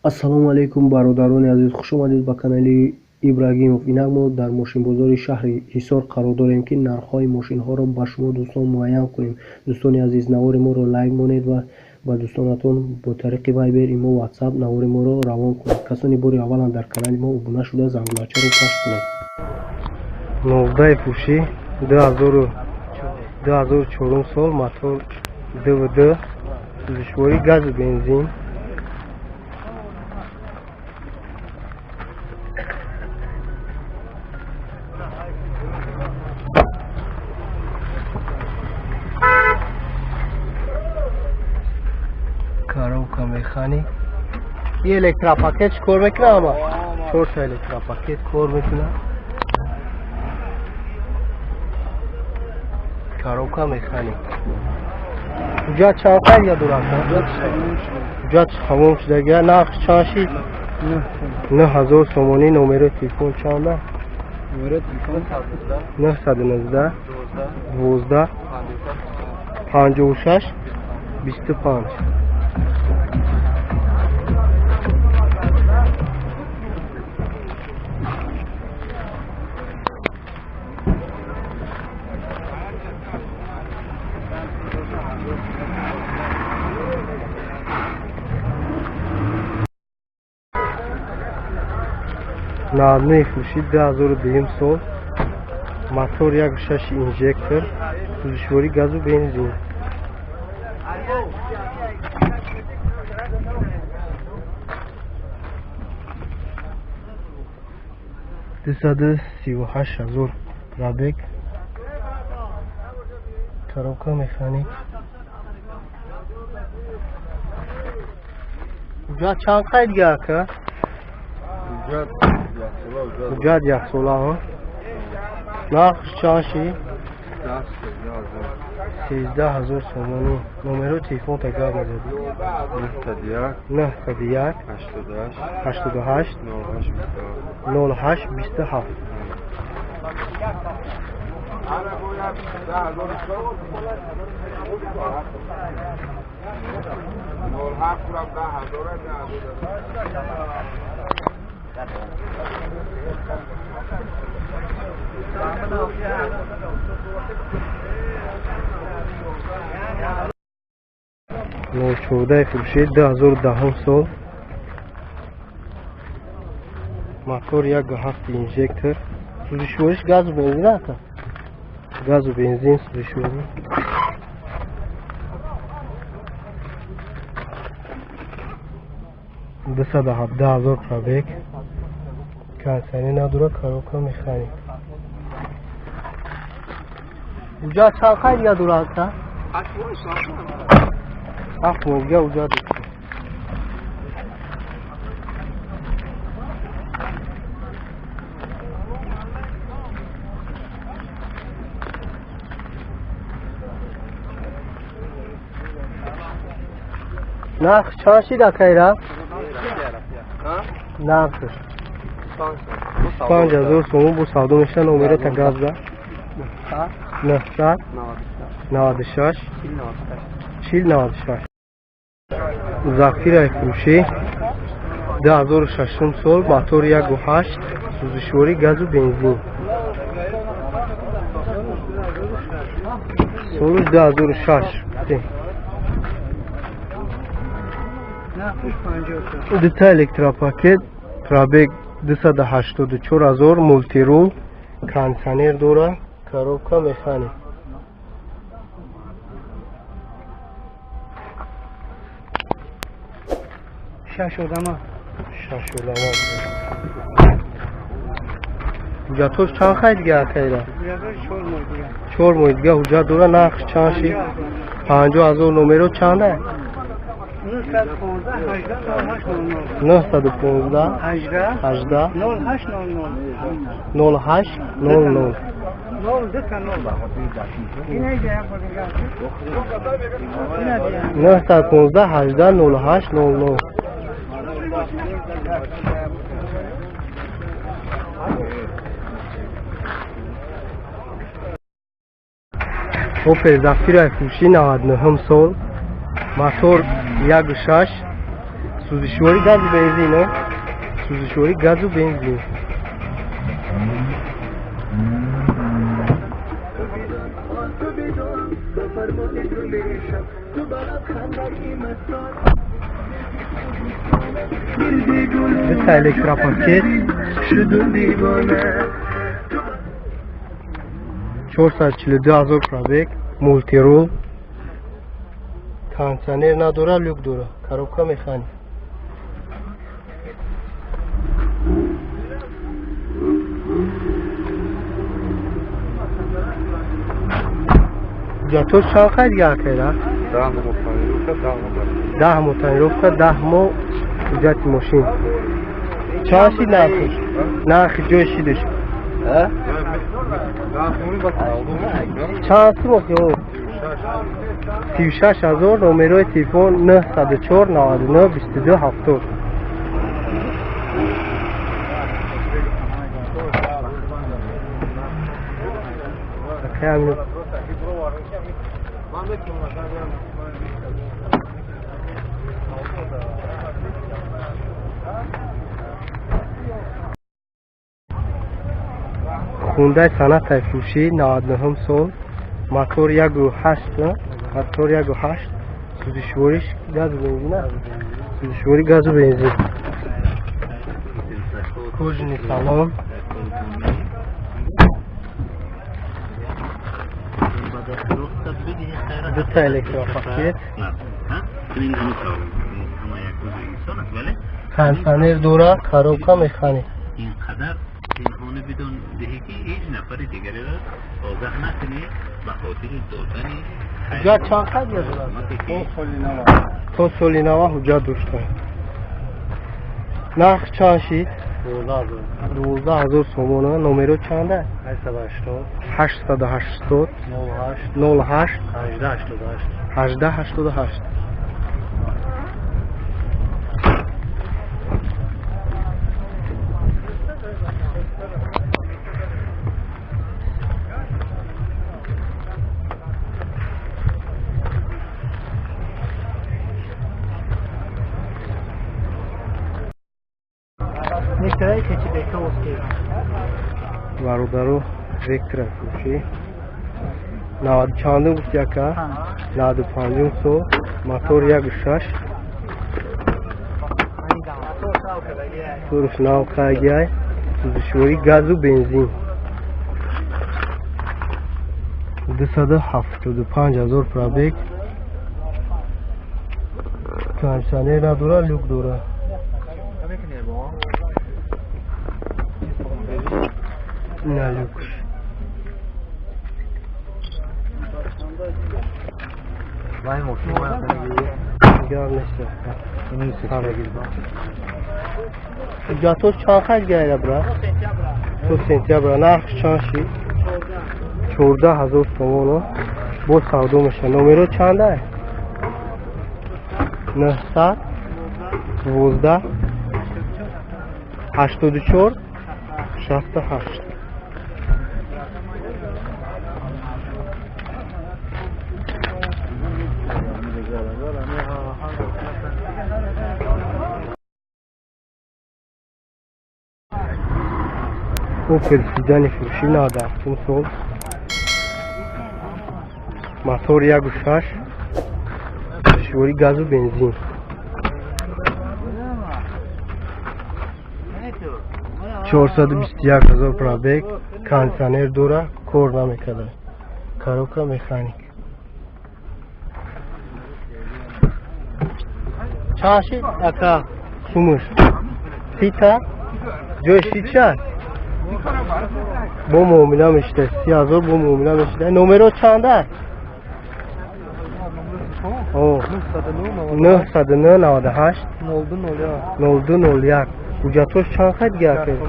Ассалому алайкум, бародарони азиз, хуш омадед ба канали Ибрагимов. Инак мо дар мошинбозори шаҳри Ҳисор қарор дорем, ки нархҳои мошинҳоро ба шумо дӯстон муайян кунем. Дӯстони азиз, навори моро лайк монед ва ба дӯстонатон бо тариқи Вайбер, Имо, Ватсап навори моро равон кунед. Касоне бори аввалан дар канали мо обуна шуда, зангулачаро пахш кунед. 19 фурӯшӣ, 2004 сол, мотор ДВД, сӯзишворӣ газу бензин. Коробка механик. И электропакет чӣ кор мекунад ама? Чорта электропакет кор мекунад. Коробка механик. Ҳуҷҷат чанд қайдга дорад? Ҳуҷҷат тамом шудагия. Нарх чанд шид? 9000 сомонӣ. Номерои телефон чанда? 919 12 56 25. 99 фурӯшӣ, 2002 сол, мотор 1.6 инжектор, сӯзишворӣ газу бензин. 238 000 пробег, коробка механик. Ҳуҷҷат чанд қайдга, ака? Ҳуҷҷат яксола. Нархш чанд шид? 13 000 сомонӣ. Номерои телефонта гап мезадӣ? 901 88 08 27. 014 фурӯшӣ, 2010 сол, мотор 1.7 инжектор, сӯзишвориш газу бензин ака? Газу бензин сӯзишворӣ. 217 000 пробег, кондитсионер надорад, коробка механик. Ҳуҷҷат чанд қайдга дорад, ака? 7 моҳ дига ҳуҷҷат дошта. Нарх чанд шид, акайра? Нархш 5000 сомон, бо савдо мешавад. Номерота гап зад: 996 40 96. Зафираи фурӯшӣ, 2006 сол, мотор 1.8, сӯзишворӣ газу бензин. Солаш 2006. Дута электропакет, пробег 284 000, мультирул, кондитсионер дорад, коробка механик. Шаш одама. Шаш одама. Ҳуҷҷатҳош чанд қайдга, акайра? 4 моҳ дига. 4 моҳ дига ҳуҷҷат дорад. Нарх чанд шид? 50 000. Номеро чанда? 915 18 08 00. 915 18 08 00. 08 00. 0 2 0. 915 18 08 00. Опел Зафира фурӯшӣ, 99 сол, мотор 1.6, Сӯзишворӣ газу бензин, сӯзишворӣ газу бензин. Дута электропакет 442 ҳазор пробег, мултирул, кондиционер надора, люк дора, коробка механик. Ҳуҷҷатҳо чанд қайд гардида? 10 моҳ тонировка, 10 моҳ ҳуҷҷати мошин. Чанд шид нархиш? Нархи ҷои шидаш? Чанд сум охи? 36 ҳазор. Номерои телефон 904 99 22 70. Хундай санъатай фурӯшӣ 99 сол, мотор 1.8, мотор 1.8, сӯзишвориш газу бензин, сӯзишворӣ газу бензин. Кожаный салон. Дута электропакет. Кондиционер дора, коробка механик. پنهانه بدون دهی که هیچ نفر دیگری را آگاه نکنی به خاطر دادن ҳуҷҷат чанд қадр дорад? То соли нава ҳуҷҷат дошта. Нарх чанд шид? 12 ҳазор сомона. Номеро чанда? 880 08 18 88. Бародару Вектра фурӯшӣ 94 гуфт яка 95 сол, мотор 1.6, фурӯш нав кагиай, сӯзишворӣ газу бензин. 275 ҳазор пробег, кондиционер надора, люк дора. На люкс. Ҳуҷҷатҳо чанд қайд гайра бра? То сентябра. Нарх чанд шид? 14 ҳазор сомоно. Боз савдо мешавад. Номеро чанда? 900 12 84 68. Опел Седани фурӯшӣ 97 сол, мотор 1.6, сӯзишворӣ газу бензин. 421 ҳазор пробег, кондиционер дора, кор намекарда, коробка механик. Чанд шид ака сумуш? Сита ҷои шид чанд? Бо муомила мешида 30 ҳазор бо муомила мешида. Номеро чанда? 909 98 02 01. Ҳуҷҷатҳош чанд қайд гардид?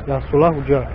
10 сола ҳуҷҷат.